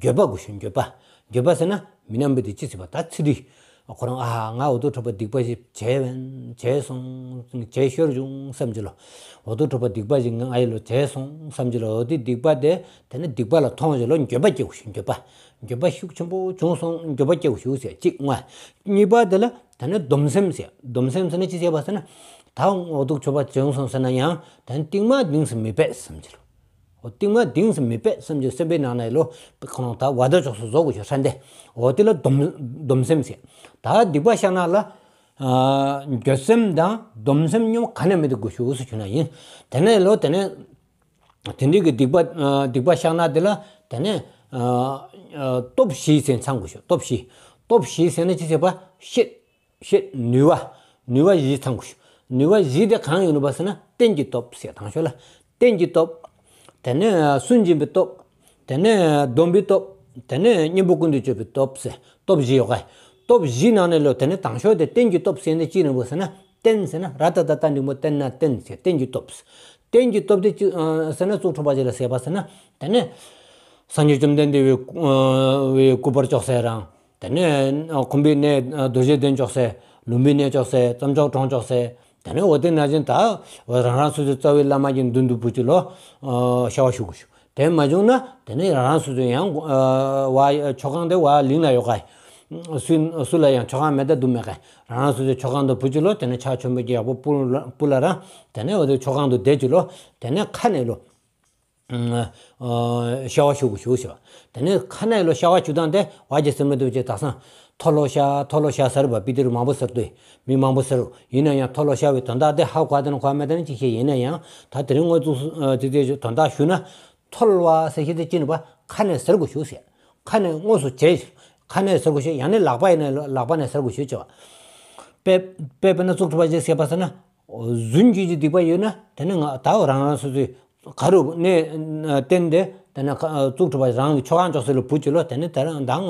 འགྱོད་པ་དགོས་ཞུ། འགྱོད་པ། འགྱོད་པ་ཟེར་ན་མི་ནམ་བུ་དེ་ཅི་ཟེར་བ། ད་ཚིག་འདི། ཁོ་རང་ཨ་ང་འོ་དོ་ཁྲོ་པ་སྡིག་པ་ཞིག་བྱས་བན་བྱས་སོང་བྱས་ཤོར་བྱུང་བསམ་གྱི་ལོ། འོ་དོ་ཁྲོ་པ་སྡིག་པ་ཞིག་ང་ཡི་ལོ་བྱས་སོང་བསམ་གྱི་ལོ། འོ་དེ་སྡིག་པ་དེ་དེ་ནས་སྡིག་པ་ལ་མཐོང་གྱི་ལོ། འགྱོད་པ་སྐྱེ་དགོས་ཞུ། འགྱོད་པ། འགྱོད་པ་ཤུགས་ཆེན་པོ་བྱུང་སོང་འགྱོད་པ་སྐྱེ་དགོས་ཞུ་ཟེར་གཅིག་ང་། གཉིས་པ་དེ་ལ་དེ་ནས་སྡོམ་སེམས་ཟེར། སྡོམ་སེམས་ཟེར་ན་ཅི་ཟེར་བ་ཟེར་ན། ད་འོ་དོ་ཁྲོ་པ་བྱུང་སོང་ཟེར་ན་ཡང་དེ་ནས་རྟིང་མ་དིངས་སུ་མི་ཕེབས་བསམ་གྱི་ལོ། འོ་རྟིང་མ་དིངས་སུ་མི་ཕེབས་བསམ་གྱི་སེམས་པའི་ནང་ན་ཡི་ལོ། ཁོ་རང་ད་བ་ད་ཅོག་སུ་བཟོ་དགོས་ཞུ་ཧྲན་ཏེ། འོ་དེ་ལ་སྡོམ་སྡོམ་སེམས་ཟེར། ད་སྡིག་པ་བཤགས་ན་ལ་ཨ་འགྱོད་སེམས་དང་སྡོམ་སེམས་གཉིས་ཁ་ནས་མི་འདུག་དགོས་ཞུ་ཟེར་ཞུ་ན་ཡིན། དེ་ནས་ལོ་དེ་ནས་དེ་འདྲའི་གི་སྡིག་པ་ཨ་སྡིག་པ་བཤགས་ན་དེ་ལ་དེ་ནས་ཨ་ཨ་སྟོབས་བཞི་ཟེར་ཚང་དགོས་ཞུ། སྟོབས་བཞི། སྟོབས་བཞི་ཟེར་ན་ཅི་ཟེར་བ། ཤེད། ཤེད། ནུས་པ། ནུས་པ་བཞི་ཚང་དགོས་ཞུ། ནུས་པ་བཞི་དེ་གང་ཡིན་ནུ་བ་ཟེར་ན་རྟེན་གྱི་སྟོབས་ཟེར། དང་ཤོས་ལ་རྟེན་གྱི་སྟོབས། དེ་ནས་སུན་འབྱིན་པའི་སྟོབས། དེ་ནས་སྡོམ་པའི་སྟོབས། དེ་ནས་གཉེན་པོ་ཀུན་ཏུ་སྤྱོད་པའི་སྟོབས་ཟེར་སྟོབས་བཞི་ཡོད་ག། སྟོབས་བཞི་ནང་ནས་ལོ་དེ་ནས་དང་ཤོས་དེ་རྟེན་གྱི་སྟོབས་ཟེར་ནས་ཅི་ནུ་བ་ཟེར་ན། རྟེན་ཟེར་ན་ར་ཏ་བཏགས་རྟ་འགྲེང་བུ་བརྟེན་ན་རྟེན་ཟེར། རྟེན་གྱི་སྟོབས། རྟེན་གྱི་སྟོབས་དེ་ཅི་ཨ་ཟེར་ན་གཙུག་ཕྲེང་བ་ཅིག་ལ་ཟེར་བ་ཟེར་ན། དེ་ནས་སངས་རྒྱས་བཅོམ་ལྡན་འདས་པའི་ཨ་བའི་སྐུ་པར་ཅོག་ཟེར་རང་། དེ་ནས་ཨ་འཁོར་བའི་གནས་ཨ་རྡོ་རྗེ་གདན་ཅོག་ཟེར། ལུམ་བིའི་གནས་ཅོག་ཟེར། རྩྭ་མཆོག་གྲོང་ཅོག་ཟེར། དེ་ནས་འོ་དེ་ནང་བཞིན་ད་རང་རང་སོ་སོའི་རྩ་བའི་བླ་མ་གི་མདུན་དུ་བུད་ཅི་ལོ། ཨ་བཤགས་པ་ཞུ་དགོས་ཞུ། དེ་མ་བྱུང་ན་དེ་ནི་རང་རང་སོ་སོའི་ཡང་ཨ་བ་མཆོད་ཁང་དེ་བ་གླིང་ན་ཡོད་ག། སུ་སུ་ལ་ཡང་མཆོད་ཁང་མེད་ད་དུ་མེད་ག། རང་རང་སོ་སོའི་མཆོད་ཁང་དུ་བུ་ཅིག་ལོ་དེ་ནི་ཕྱག་མཆོད་མེ་གི་ཡག་པོ་སྤུ་ལ་སྤུ་ལ་རང་དེ་ནི་འོ་དེ་མཆོད་ཁང་དུ་བསྡད་ཅིག་ལོ་དེ་ནི་ཁ་ནས་ལོ། ཨ་ཤ་བ་ཞུ་དགོས་ཞུ་ཞུ་བ། དེ་ནས་ཁ་ནས་ལོ་ཤ་བ་ཞུ་སྟངས་དེ་བ་ཅི་ཟེར་མི་འདུག་ཅེས་དག་སང་མཐོལ་ལོ་ཤ་མཐོལ་ལོ་ཤ་ཟེར་བ་པི་ཏི་རུ་མང་པོ་ཟེར་འདུག་མི་མང་པོ་ཟེར་རུ་ཡིན་ན་ཡང་མཐོལ་ལོ་ཤ་བའི་དོན་དག་དེ་ཧ་གོ་དེ་ན་གོ་མེད་དེ་ན་ཅིག་ཤེས་ཡིན་ན་ཡང་ད་དེ་རིང་དངོས་གཙོ་ཨ་ཙི་ཙི་དོན་དག་ཞུ་ན་མཐོལ་བ་ཟེར་ཤེས་དེ་ཅི་ནི་བ་ཁ་ནས་ཟེར་དགོས་ཞུ་ཟེར། ཁ་ནས་དངོས་སུ་བྱས་ཁ་ནས་ཟེར་དགོས་ཞུ་ཡང་ནི་ལག་པ་ཡིན་ན་ལག་པ་ནས་ཟེར་དགོས་ཞུ་ཅེས་བ། དཔེ་དཔེ་དཔེར་ན་གཙུག་གྲུབ་པ་ཅིག་ཟེར་བ་ཟེར་ན། རྫུན་གྱི་སྡིག་པ་ཡོད་ན་དེ་ནི་ང་ད་རང་རང་སོ་སོའི་ག་རུ་ནས་བརྟེན་ཏེ་དེ་ནི་གཙུག་གྲུབ་པ་རང་གི་མཆོད་ཁང་ཅོག་སེ་ལ་བུ་ཅིག་ལོ་དེ་ནི་ད་རང་མདང་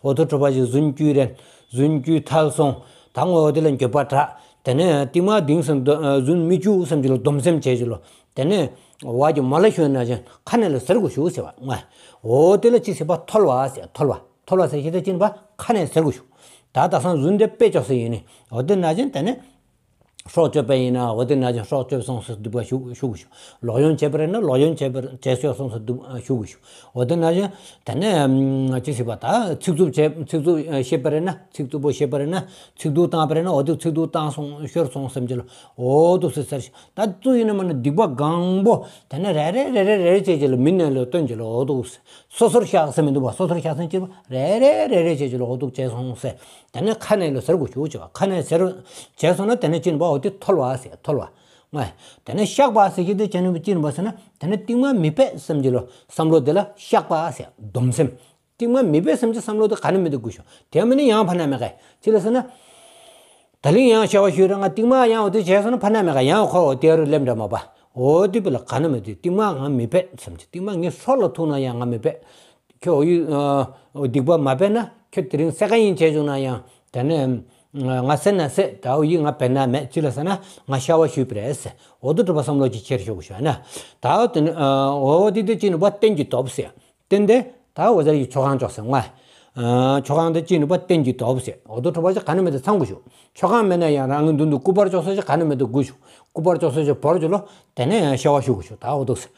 འོ་ཐུག་གྲུབ་པ་ཅིག་རྫུན་གྱི་རེད། རྫུན་གྱི་ཐལ་སོང་། ད་འོ་དེ་ལ་འགྱོད་པ་དྲག། དེ་ནི་རྟིང་མ་དེང་སང་རྫུན་མི་གྱུ་བསམ་གྱི་ལོ་སྡོམ་སེམས་བྱས་ཀྱི་ལོ། དེ་ནི་བ་གི་མོ་ལ་ཞོན་ན་ཅན་ཁ་ནས་ལ་ཟེར་དགོས་ཞུ་ཟེར་བ་ང་། འོ་དེ་ལ་ཅི་ཟེར་བ་མཐོལ་བ་ཟེར་མཐོལ་བ། མཐོལ་བ་ཟེར་ཤེས་དེ་ཅི་ནི་བ་ཁ་ནས་ཟེར་དགོས་ཞུ། ད་དག་སང་རྫུན་དེ་དཔེ་ཅོག་སེ་ཡིན་ནི་འོ་དེ་ན་ཅན་དེ་ནི། སྲོག་གཅོད་པ་ཡིན་ན་འོ་དེ་ན་ཅན་སྲོག་གཅོད་སོང་སེ་སྡིག་པ་ཞུ་ཞུ་དགོས་ཞུ། ལོག་གཡེམ་བྱས་པ་རེད་ན་ལོག་གཡེམ་བྱས་པ་བྱས་སོང་སེ་སྡིག་ཞུ་དགོས་ཞུ། འོ་དེ་ན་ཅན་དེ་ནས་ཅི་ཟེར་བ་ད་ཚིག་རྩུབ་བྱས་ཚིག་རྩུབ་བཤད་པ་རེད་ན་ཚིག་རྩུབ་པོ་བཤད་པ་རེད་ན་ཚིག་རྡུལ་བཏང་པ་རེད་ན་འོ་དེ་ཚིག་རྡུལ་བཏང་སོང་ཤོར་སོང་བསམ་གྱི་ལོ། འོ་དེ་ཟེར་ཟེར་ད་ཚུ་ཡིན་ན་མ་ན་སྡིག་པ་གང་པོ་དེ་ནས་རེ་རེ་རེ་རེ་རེ་རེ་བྱས་ཀྱི་ལོ་མི་ནས་ལོ་སྟོན་གྱི་ལོ་འོ་དེ་སོ་སོར་བཤགས་ཟེར་མི་འདུག་བ། སོ་སོར་བཤགས་ཟེར་ཅི་རེ་རེ་རེ་རེ་བྱས་ཀྱི་ལོ་འོ་དེ་བྱས་སོང་ཟེར། དེ་ནས་ཁ་ནས་ལོ་ཟེར་དགོས་ཞུ་ཅེས་བ། ཁ་ནས་ཟེར་བྱས་སོང་ན་དེ་ནས་ཅི་ནི་བ་འོ་དེ་མཐོལ་བ་ཟེར་མཐོལ་བ། ང་། དེ་ནས་བཤགས་པ་ཟེར་གྱི་དེ་ཅི་ནི་ཅི་ནི་བ་ཟེར་ན་དེ་ནས་རྟིང་མ་མི་དཔེ་བསམ་གྱི་ལོ་བསམ་བློ་དེ་ལ་བཤགས་པ་ཟེར་སྡོམ་སེམས། རྟིང་མ་མི་དཔེ་བསམ་གྱི་བསམ་བློ་དེ་ག་ནི་མེད་དེ་དགོས་ཞུ། དེ་མིན་ན་ཡང་ཕན་ན་མེད་ག་ཅི་ལ་ཟེར་ན། ད་ལིང་ཡང་ཤ་བ་ཞུ་ར་ང་རྟིང་མ་ཡང་འོ་དེ་བྱས་སོང་ན་ཕན་ན་མེད་ག་ཡང་ཁོ་འོ་དེ་རུ་ལེམ་འདྲ་མ་པ། འོ་དེ་བི་ལ་ག་ནི་མེད་དེ་རྟིང་མ་ང་མི་དཔེ་བསམ་གྱི་རྟིང་མ་ངའི་སྲོག་ལ་ཐུག་ན་ཡང་ང་མི་དཔེ། ཁྱོད་འོ་ཡི་སྡིག་པ་མ་དཔེ་ན་ཁྱོད་དེ་རིང་སད་ཀ་ཡིན་བྱས་བྱུང་ན་ཡང་དེ་ནས་ང་སད་ན་སད་ད་འོ་ཡི་ང་དཔེ་ན་མེད་ཅི་ལ་ཟེར་ན་ང་ཤ་བ་ཞུས་པ་རེད་ཟེར། འོ་དེ་གྲུབ་པ་བསམ་བློ་ཅིག་ཁྱེར་ཤོག་ཞུ་ན། ད་འོ་དེ་ནི་འོ་དེ་དེ་ཅི་ནི་བ་རྟེན་གྱི་སྟོབས་ཟེར། རྟེན་དེ་ད་འོ་ཟེར་གྱི་མཆོད་ཁང་ཅོག་ཟེར་ང་། མཆོད་ཁང་དེ་ཅི་ནི་བ་རྟེན་གྱི་སྟོབས་ཟེར། འོ་དེ་གྲུབ་པ་ཅིག་ག་ནི་མེད་དེ་ཚང་དགོས་ཞུ། མཆོད་ཁང་མེད་ན་ཡང་རང་གི་མདུན་དུ་སྐུ་པར་ཅོག་ཟེར་ཅིག་ག་ནི་མེད་དེ་དགོས་ཞུ། སྐུ་པར་ཅོག་ཟེར་ཅིག་བོར་ཅིག་ལོ་དེ་ནས་ཡང་ཤ་བ་ཞུ་དགོས་ཞུ་ད་འོ་དེ་ཟེར།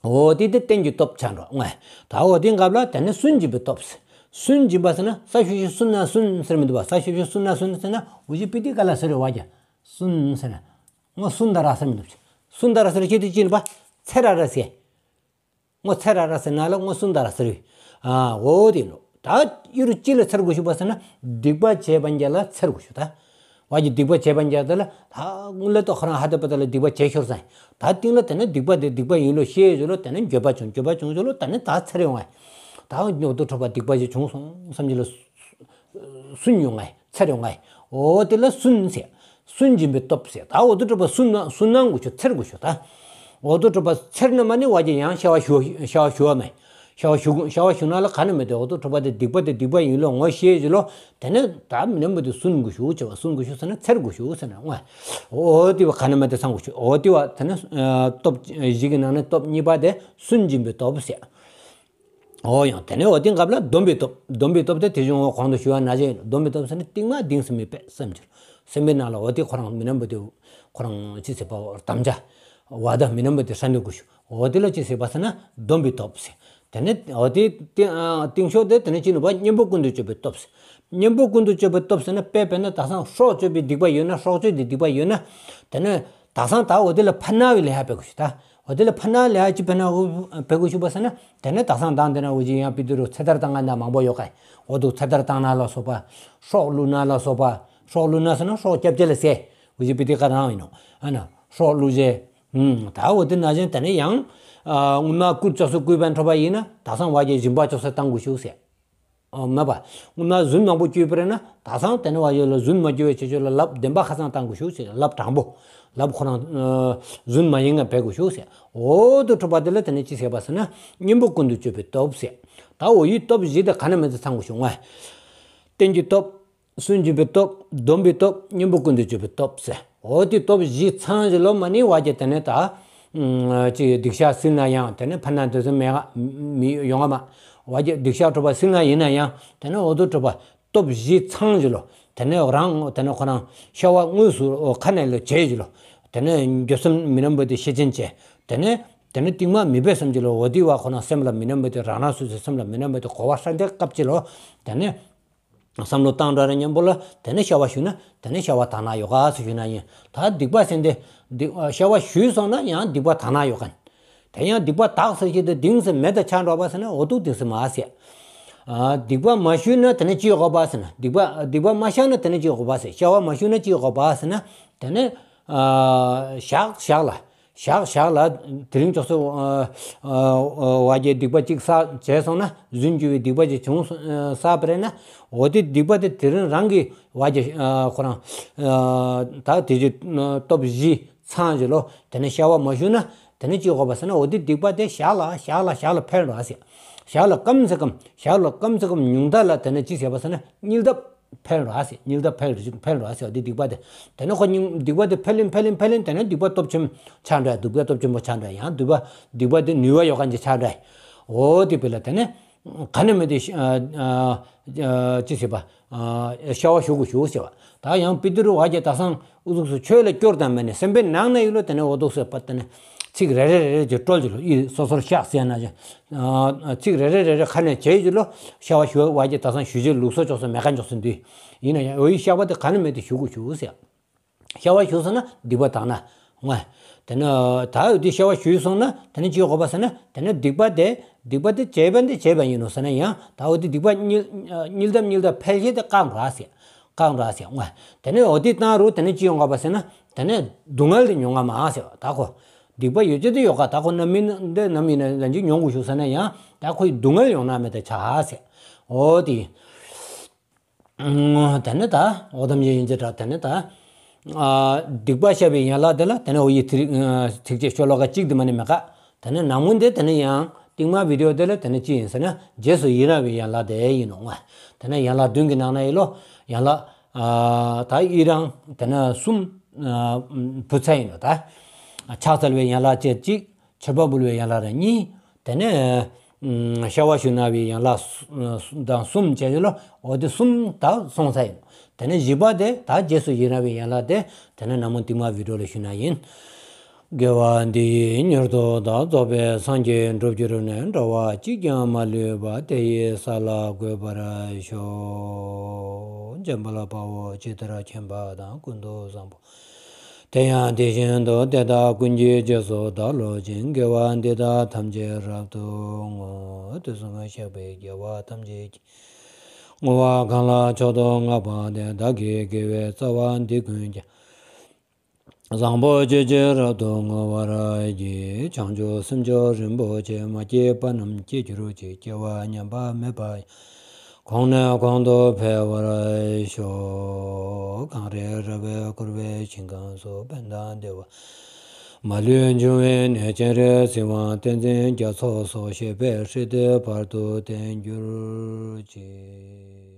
འོ་དེ་དེ་རྟེན་གྱི་སྟོབས་ཆགས་འགྲོ་ང་། ད་འོ་དེ་སྐབས་ལ་དེ་ནས་སུན་འབྱིན་པའི་སྟོབས་ཟེར། སུན་འབྱིན་པ་ཟེར་ན་ས་ཞུ་ཞུ་སུན་ན་སུན་ཟེར་མི་འདུག་བ། ས་ཞུ་ཞུ་སུན་ན་སུན་ཟེར་ན་འུ་ཅི་པི་ཏི་ཀ་ལ་ཟེར་རེ་བ་ཀྱ། སུན་ཟེར་ན། སྔོ་སུན་ད་ར་ཟེར་མི་འདུག་བ། སུན་ད་ར་ཟེར་ཁྱེད་དེ་ཅི་ནི་བ། ཚེ་ར་ར་ཟེར། སྔོ་ཚེ་ར་ར་ཟེར་ན་ལ་སྔོ་སུན་ད་ར་ཟེར་བས། ཨ་འོ་དེ་ནོ། ད་ཡུ་རུ་ཅི་ལ་ཚེར་དགོས་ཞུ་བ་ཟེར་ན་སྡིག་པ་བྱས་པ་འགྱ་ལ་ཚེར་དགོས་ཞུ་ད། བ་ཀྱི་སྡིག་པ་བྱས་པ་འགྱ་ད་ལ་ད་སྔོན་ལ་ཏོ་ཁོ་རང་ཧ་ད་པ་ད་ལ་སྡིག་པ་བྱས་ཤོར་ས་ཡིན། ད་རྟིང་ལ་དེ་ནས་སྡིག་པ་དེ་སྡིག་པ་ཡིན་ལོ་ཤེས་ཞུ་ལོ་དེ་ནས་འགྱོད་པ་བྱུང་འགྱོད་པ་བྱུང་ཞུ་ལོ་དེ་ནས་ད་ཚེར་ཡོང་ངས། ད་འོ་དོ་གྲུབ་པ་སྡིག་པ་ཞིག་བྱུང་སོང་བསམ་གྱི་ལ། སུན་ཡོང་ངས་ཚེར་ཡོང་ངས། འོ་དེ་ལ་སུན་ཟེར། སུན་འབྱིན་པའི་སྟོབས་ཟེར། ད་འོ་དོ་གྲུབ་པ་སུན་ན་སུན་ན་དགོས་ཞུ་ཚེར་དགོས་ཞུ་ད། འོ་དོ་གྲུབ་པ་ཚེར་ན་མ་ནི་བ་ཀྱི་ཡང་ཤ་བ་ཞུ་ཤ་བ་ཞུ་བ་མེད། ཤ་བ་ཞུ་ཤ་བ་ཞུ་ན་ལ་ག་ནི་མེད་དེ་འོ་དོ་གྲུབ་པ་དེ་སྡིག་པ་དེ་སྡིག་པ་ཡིན་ལོ་ངོ་ཤེས་ཞུ་ལོ། དེ་ནས་ད་མི་ནམ་བུ་དེ་སུན་དགོས་ཞུ་ཅེས་བ་སུན་དགོས་ཞུ་ཟེར་ན་ཚེར་དགོས་ཞུ་ཟེར་ན་ངོ་། འོ་དེ་བ་ག་ནི་མེད་དེ་ཚང་དགོས་ཞུ། འོ་དེ་བ་དེ་ནས་སྟོབས་བཞི་གི་ནང་ནས་སྟོབས་གཉིས་པ་དེ་སུན་འབྱིན་པའི་སྟོབས་ཟེར། འོ་ཡང་དེ་ནས་འོ་དེ་སྐབས་ལ་སྡོམ་པའི་སྟོབས། སྡོམ་པའི་སྟོབས་དེ་དེ་བཞིན་འོ་གོང་དུ་ཞུ་བ་ན་བཞིན་སྡོམ་པའི་སྟོབས་ཟེར་ན་རྟིང་མ་གཏིང་ཟབ་མི་དཔེ་བསམ་གྱིས་སེམས་པའི་ནང་ལ་འོ་དེ་ཁོ་རང་མི་ནམ་བུ་དེ་ཁོ་རང་ཅི་ཟེར་བ་དམ་བཅའ་བ་དང་མི་ནམ་བུ་དེ་ཧྲ་འདི་དགོས་ཞུ། འོ་དེ་ལ་ཅི་ཟེར་བ་ཟེར་ན་སྡོམ་པའི་སྟོབས་ཟེར། དེ་ནས་འོ་དེ་རྟིང་ཤོག་དེ་དེ་ནས་ཅི་ནི་བ་གཉེན་པོ་ཀུན་ཏུ་སྤྱོད་པའི་སྟོབས་ཟེར། གཉེན་པོ་ཀུན་ཏུ་སྤྱོད་པའི་སྟོབས་ཟེར་ན་དཔེ་དཔེར་ན་དག་སང་སྲོག་གཅོད་པའི་སྡིག་པ་ཡོད་ན་སྲོག་གཅོད་དེ་སྡིག་པ་ཡོད་ན་དེ་ནས་དག་སང་ད་འོ་དེ་ལ་ཕན་ན་བའི་ལས་ཧ་འབད་དགོས་ཞུ་ད། འོ་དེ་ལ་ཕན་ན་ལས་ཧ་ཅི་འབད་ན་འབད་དགོས་ཞུ་བ་ཟེར་ན། དེ་ནས་དག་སང་དང་དེ་ན་འུ་ཅི་ཡང་པི་ཏི་རུ་ཚེ་ཐར་བཏང་ང་ན་མང་པོ་ཡོད་ཀ། འོ་དུ་ཚེ་ཐར་བཏང་ན་ལ་སོགས་པ། སྲོག་བླུ་ན་ལ་སོགས་པ། སྲོག་བླུ་ན་ཟེར་ན་སྲོག་སྐྱབས་བྱེད་ལ་ཟེར། འུ་ཅི་པི་ཏི་ཀ་རང་ཡིན་ནོ། ཨ་ན་སྲོག་བླུ་ཟེར། ད་འོ་དེ་ན་ཅན་དེ་ནས་ཡང་། སྔོན་མ་རྐུ་ཅོག་སུ་རྐུ་བན་འཕྲོ་བ་ཡིན་ན་དག་སང་བ་ཀྱི་སྦྱིན་པ་ཅོག་སུ་བཏང་དགོས་ཞུ་ཟེར། མ་པ། སྔོན་མ་རྫུན་མང་པོ་བརྐུས་པ་རེད་ན་དག་སང་དེ་ནས་བ་ཡོད་ལ་རྫུན་མ་བརྐུ་བའི་ཆེད་ཆོད་ལ་ལབ་བདེན་པ་ཁ་སང་བཏང་དགོས་ཞུ་ཟེར། ལབ་དྲང་པོ། ལབ་ཁོ་རང་རྫུན་མ་ཡིན་ངེས་འབད་དགོས་ཞུ་ཟེར། འོ་དུ་འཕྲོ་བ་དེ་ལ་དེ་ནས་ཅི་ཟེར་བ་ཟེར་ན་གཉེན་པོ་ཀུན་ཏུ་སྤྱོད་པའི་སྟོབས་ཟེར། ད་འོ་ཡི་སྟོབས་བཞི་དེ་ག་ནས་མེད་དེ་ཚང་དགོས་ཞུ་ང་། རྟེན་གྱི་སྟོབས། སུན་འབྱིན་པའི་སྟོབས། སྡོམ་པའི་སྟོབས། གཉེན་པོ་ཀུན་ཏུ་སྤྱོད་པའི་སྟོབས་ཟེར། འོ་དེ་སྟོབས་བཞི་ཚང་ཞིག་ལོ་མ་ནི་བ་ཀྱི་དེ་ནས་ད། ཅི་སྡིག་བཤགས་ཟིན་ན་ཡང་དེ་ནས་ཕན་ན་དེ་ཚོ་མེད་ང་མི་ཡོང་ང་མ། བ་ཀྱི་སྡིག་བཤགས་འཕྲོ་བ་ཟིན་ན་ཡིན་ན་ཡང་དེ་ནས་འོ་དུ་འཕྲོ་བ་སྟོབས་བཞི་ཚང་ཞིག་ལོ། དེ་ནས་རང་དེ་ནས་ཁོ་རང་ཤ་བ་དངོས་སུ་ཁ་ནས་ལོ་བྱས་ཞིག་ལོ། དེ་ནས་འགྱོད་སེམས་མི་ནམ་བུ་དེ་ཤེས་ཅན་བྱས། དེ་ནས། དེ་ནས་རྟིང་མ་མི་འབད་བསམ་གྱི་ལོ། འོ་དེ་བ་ཁོ་ན་སེམས་ལ་མི་ནམ་པའི་དེ་རང་རང་སོ་སོའི་སེམས་ལ་མི་ནམ་པའི་དེ་གོ་བ་ཧྲ་འདྲེ་སྐབས་ཅིག་ལོ། དེ་ནས་བསམ་བློ་བཏང་འདྲ་རེ་མཉམ་པོ་ལ་དེ་ནས་བཤད་པ་ཞུས་ན་དེ་ནས་བཤད་པ་དག་ན་ཡོད་ག་ཟེར་ཞུས་ན་ཡིན། ད་སྡིག་པ་ཟེར་འདི་སྡིག་བཤད་པ་ཞུས་སོང་ན་ཡང་སྡིག་པ་དག་ན་ཡོད་ག། དེ་ཡང་སྡིག་པ་དག་ཟེར་གྱི་དེ་དེང་སང་མེད་དེ་ཆགས་འགྲོ་བ་ཟེར་ན་འོ་དུ་དེང་སང་མ་ཟེར། ཨ་སྡིག་པ་མ་ཞུས་ན་དེ་ནས་ཅི་ཡོད་གོ་བ་ཟེར་ན། སྡིག་པ་སྡིག་པ་མ་བཤད་ན་དེ་ནས་ཅི་ཡོད་གོ་བ་ཟེར། བཤད་པ་མ་ཞུས་ན་ཅི་ཡོད་གོ་བ་ཟེར་ན། དེ་ནས་ཨ་བཤགས་བཤགས་ལ། བཤགས་བཤགས་ལ། དེ་རིང་ཙོགས་སུ་ཨ་ཨ་ཨ་བ་གི་སྡིག་པ་གཅིག་བསགས་བྱས་སོང་ན། རྫུན་བརྗོད་པའི་སྡིག་པ་གཅིག་བྱུང་སོང་ཨ་བསགས་པ་རེད་ན། འོ་དེ་སྡིག་པ་དེ་དེ་རིང་རང་གི་བ་གི་ཨ་ཁོ་རང་ཨ་ད་དེ་ཅིག་ཨ་སྟོབས་བཞི་ཚང་ཅིག་ལོ། དེ་ནས་བཤད་པ་མ་ཞུས་ན་དེ་ནས་ཅི་ཡོད་གོ་བ་ཟེར་ན། འོ་དེ་སྡིག་པ་དེ་བཤགས་ལ་བཤགས་ལ་བཤགས་ལ་འཕེལ་འགྲོ་ཟེར། བཤགས་ལ་སྐམ་སེ་སྐམ་བཤགས་ལ་སྐམ་སེ་སྐམ་ཉུང་མཐའ་ལ་དེ་ནས་ཅི་ཟེར་བ་ཟེར་ན་སྙིང་སྟོབས་འཕེལ་འགྲོ་ཟེར། སྙིང་སྟོབས་འཕེལ་འཕེལ་འགྲོ་ཟེར། འོ་དེ་སྡིག་པ་དེ་དེ་ནས་ཁོ་སྙིང་སྡིག་པ་དེ་འཕེལ་ལིན་འཕེལ་ལིན་འཕེལ་ལིན་དེ་ནས་སྡིག་པ་སྟོབས་ཆེན་ཆགས་འགྲོ། སྡིག་པ་སྟོབས་ཆེན་པོ་ཆགས་འགྲོ། ཡང་སྡིག་པ་སྡིག་པ་དེ་ནུས་པ་ཡོད་མཁན་ཅིག་ཆགས་འགྲོ། འོ་དེ་བས་ལ་དེ་ནས་ག་ནས་མེད་དེ་ཨ་ཨ་ཅི་ཟེར་བ་ཨ་བཤད་པ་ཞུ་དགོས་ཞུ་ཟེར་བ། ད་ཡང་པི་ཏི་རུ་བ་གི་ད་སང་ཨུ་ཚུགས་སུ་ཆོས་ལ་སྐྱོར་དང་མེད་ནས་སེམས་པའི་ནང་ན་ཡོད་ལོ། དེ་ནས་འོ་དོགས་སེ་པ་དེ་ནས་ཚིག་རེ་རེ་རེ་རེ་ཅིག་བཀྲོལ་ཅིག་ལོ། ཨི་སོ་སོར་བཤགས་ཟེར་ན་ཅིག་ཨ་ཚིག་རེ་རེ་རེ་རེ་ཁ་ནས་བྱས་ཅིག་ལོ། བཤད་པ་ཞུ་བ་གི་ད་སང་ཞུ་བྱའི་ལུགས་སྲོལ་ཅོག་སེ་མེད་མཁན་ཅོག་སེ་འདུག། ཡིན་ན་ཡང་འོ་ཡི་བཤད་པ་དེ་ག་ནས་མེད་དེ་ཞུ་དགོས་ཞུ་ཟེར། བཤད་པ་ཞུས་སོང་ན་སྡིག་པ་དག་ན་ངོ་། དེ་ནས་ད་འོ་དེ་བཤད་པ་ཞུས་སོང་ན་དེ་ནས་ཅི་ཡོད་གོ་བ་ཟེར་ན། དེ་ནས་སྡིག་པ་དེ་སྡིག་པ་དེ་བྱས་པ་འདི་བྱས་པ་ཡིན་ནོ་ཟེར་ན་ཡང་ད་འོ་དེ་སྡིག་པ་སྙིང་སྙིང་སྟོབས་སྙིང་སྟོབས་འཕེལ་བྱེད་དེ་བཀག་འགྲོ་ཟེར། བཀག་འགྲོ་ཟེར་ངོ་། དེ་ནས་འོ་དེ་བཏང་རུང་དེ་ནས་ཅི་ཡོང་ག་བ་ཟེར་ན། དེ་ནས་སྡུག་བསྔལ་དེ་མྱོང་ང་མ་ཟེར་བ། ད་ཁོ་སྡིག་པ་ཡོད་ཅེ་དེ་ཡོད་ག། ད་ཁོ་ནམ་ཡིན་འདི་ནམ་ཡིན་ན་ལན་ཅིག་མྱོང་དགོས་ཞུ་ཟེར་ན་ཡང་ད་ཁོའི་སྡུག་བསྔལ་ཡོང་ན་མེད་དེ་ཆ་ཟེར། འོ་དེ་ཡིན། དེ་ནས་ད་འོ་ཐམས་ཅད་ཡིན་ཅེས་གྲགས། དེ་ནས་ད་ཨ་སྡིག་པ་བཤགས་པའི་ཡན་ལག་དེ་ལ་དེ་ནས་འོ་ཡི་ཚིགས་ཚིགས་བཅད་ཤོ་ལོ་ཀ་གཅིག་དེ་མ་ནི་མེད་ག། དེ་ནས་ནམ་གུན་དེ་དེ་ནས་ཡང་རྟིང་མ་བི་ཌི་ཡོ་དེ་ལ་དེ་ནས་ཅི་ཡིན་ཟེར་ན་རྗེས་སུ་ཡི་རང་བའི་ཡན་ལག་དེ་ཡིན་ནོ་ངོ་། དེ་ནས་ཡན་ལག་བདུན་གྱི་ནང་ན་ཡི་ལོ་ཡན་ལག་ཨ་ད་ཡི་རང་དེ་ནས་གསུམ་ཨ་བུད་ཚར་ཡིན་ནོ། ད་ཕྱག་འཚལ་བའི་ཡན་ལག་བཅས་གཅིག། མཆོད་པ་འབུལ་བའི་ཡན་ལག་རེ་གཉིས། དེ་ནས་ཨ་བཤད་པ་ཞུ་གནང་བའི་ཡན་ལག་གསུ་དང་གསུམ་བཅས་ཡོད་ལོ། འོ་དེ་གསུམ་ད་སོང་ཚར་ཡིན། དེ་ནས་བཞི་པ་དེ་ད་རྗེས་སུ་ཡི་རང་བའི་ཡན་ལག་དེ་དེ་ནས་ནམ་གུན་རྟིང་མ་བི་ཌི་ཡོ་ལ་ཞུ་ན་ཡིན། དགེ་བ་འདི་ཡིས་མྱུར་དུ་བདག་རྫོགས་པའི་སངས་རྒྱས་འགྲུབ་གྱུར་ནས། འགྲོ་བ་གཅིག་ཀྱང་མ་ལུས་པ། དེ་ཡི་ས་ལ་འགོད་པར་ཤོག། འཇམ་དཔལ་དཔའ་བོས་ཇི་ལྟར་མཁྱེན་པ་དང་། ཀུན་ཏུ་བཟང་པོ་དེ་ཡང་དེ་བཞིན་དུ། དེ་དག་ཀུན་གྱི་རྗེས་སུ་བདག་སློབ་ཅིང་། དགེ་བ་འདི་དག་ཐམས་ཅད་རབ་ཏུ་བསྔོ། དུས་གསུམ་གཤེགས་པའི་རྒྱལ་བ་ཐམས་ཅད་ཀྱིས། བསྔོ་བ་གང་ལ་མཆོག་ཏུ་བསྔགས་པ་དེས། བདག་གི་དགེ་བའི་རྩ་བ་འདི་ཀུན་ཀྱང་། བཟང་པོ་སྤྱོད་ཕྱིར་རབ་ཏུ་བསྔོ་བར་བགྱི། བྱང་ཆུབ་སེམས་མཆོག་རིན་པོ་ཆེ། མ་སྐྱེས་པ་རྣམས་སྐྱེ་གྱུར་ཅིག། སྐྱེ་བ་ཉམས་པ་མེད་པ་ཡང་། གོང་ནས་གོང་དུ་འཕེལ་བར་ཤོག། གངས་རི་ར་བས་བསྐོར་བའི་ཞིང་ཁམས་སུ། ཕན་དང་བདེ་བ་མ་ལུས་འབྱུང་བའི་གནས། སྤྱན་རས་གཟིགས་དབང་བསྟན་འཛིན་རྒྱ་མཚོ་སོགས། གཤེགས་པའི་སྲས་བསྟན་བར་དུ་བརྟན་གྱུར་ཅིག།